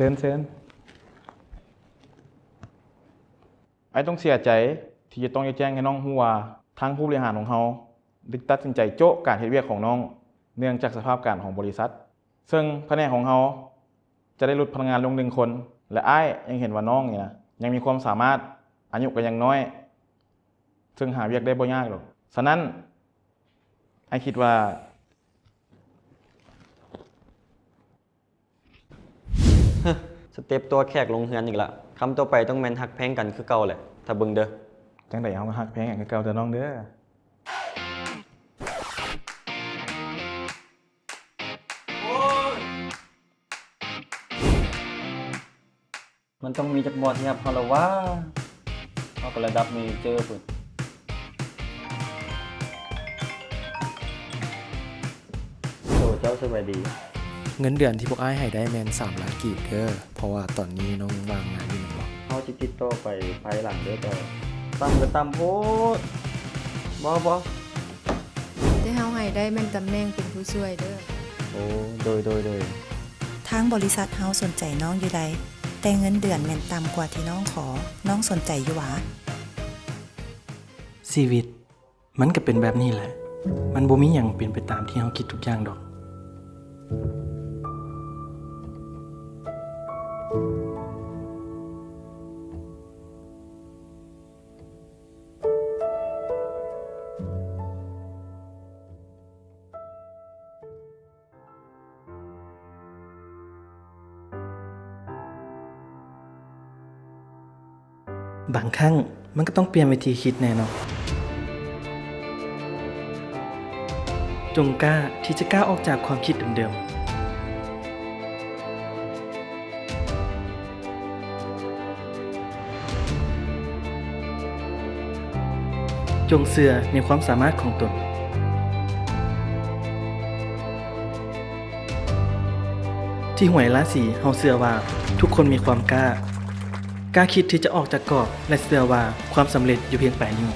ຊີນ ເຊີນ. ອ້າຍຕ້ອງເສຍໃຈທີ່ຈະຕ້ອງໄດ້ແຈ້ງໃຫ້ນ້ອງຮູ້ວ່າ ທາງຜູ້ບໍລິຫານຂອງເຮົາໄດ້ຕັດສິນໃຈໂຈະການເຮັດວຽກຂອງນ້ອງ ເນື່ອງຈາກສະພາບການຂອງບໍລິສັດ. ເຊິ່ງພະແນກຂອງເຮົາຈະໄດ້ຫຼຸດພະນັກງານລົງໜຶ່ງຄົນ ແລະ ອ້າຍຍັງເຫັນວ່ານ້ອງນີ້ນະ ຍັງມີຄວາມສາມາດ, ອາຍຸກໍຍັງນ້ອຍ, ເຊິ່ງຫາວຽກໄດ້ບໍ່ຍາກດອກ. ສະນັ້ນ ອ້າຍຄິດວ່າ ຮະ ສະເຕັບຕົວະແຂກລົງເຮືອນອີກລະ. ຄຳຕໍ່ໄປຕ້ອງແມ່ນຮັກແພງກັນຄືເກົ່າແຫຼະ ຖ້າເບິ່ງເດີ້. ຈັ່ງໃດເຮົາກໍຮັກແພງກັນຄືເກົ່າເດີ້ນ້ອງເດີ້. ມັນຕ້ອງມີຈັກບ່ອນທີ່ຮັບເຮົາລະຫວາ? ເຮົາກໍລະດັບເມເຈີພຸ້ນ. ໂອ້ ເຈົ້າສະບາຍດີ. ເງິນເດືອນທີ່ພວກອ້າຍໃຫ້ໄດ້ແມ່ນສາມລ້ານກີບເດີ້ ເພາະວ່າຕອນນີ້ນ້ອງວ່າງງານຢູ່ແມ່ນບໍ່? ເຮົາຊິຕິດຕໍ່ໄປພາຍຫຼັງເດີ້ເຈົ້າ. ຕ່ຳກໍຕ່ຳໂພດ. ບໍ່ ບໍ່. ແຕ່ເຮົາໃຫ້ໄດ້ແມ່ນຕຳແໜ່ງເປັນຜູ້ຊ່ວຍເດີ້. ໂອ້ ໂດຍ ໂດຍ ໂດຍ. ທາງບໍລິສັດເຮົາສົນໃຈນ້ອງຢູ່ໃດ໋ ແຕ່ເງິນເດືອນແມ່ນຕ່ຳກວ່າທີ່ນ້ອງຂໍ. ນ້ອງສົນໃຈຢູ່ຫວາ? ຊີວິດ ມັນກໍເປັນແບບນີ້ແຫຼະ. ມັນບໍ່ມີຫຍັງເປັນໄປຕາມທີ່ເຮົາຄິດທຸກຢ່າງດອກ. ບາງຄັ້ງມັນກໍຕ້ອງປ່ຽນວິທີຄິດແດ່ເນາະ. ຈົ່ງກ້າທີ່ຈະກ້າວອອກຈາກຄວາມຄິດເດີມໆ. ຈົ່ງເຊື່ອໃນຄວາມສາມາດຂອງຕົນ. ທີ່ຫວຍລາສີ ເຮົາເຊື່ອວ່າທຸກຄົນມີຄວາມກ້າ, ກ້າຄິດທີ່ຈະອອກຈາກກອບ ແລະ ເຊື່ອວ່າຄວາມສຳເລັດຢູ່ພຽງປາຍນິ້ວ.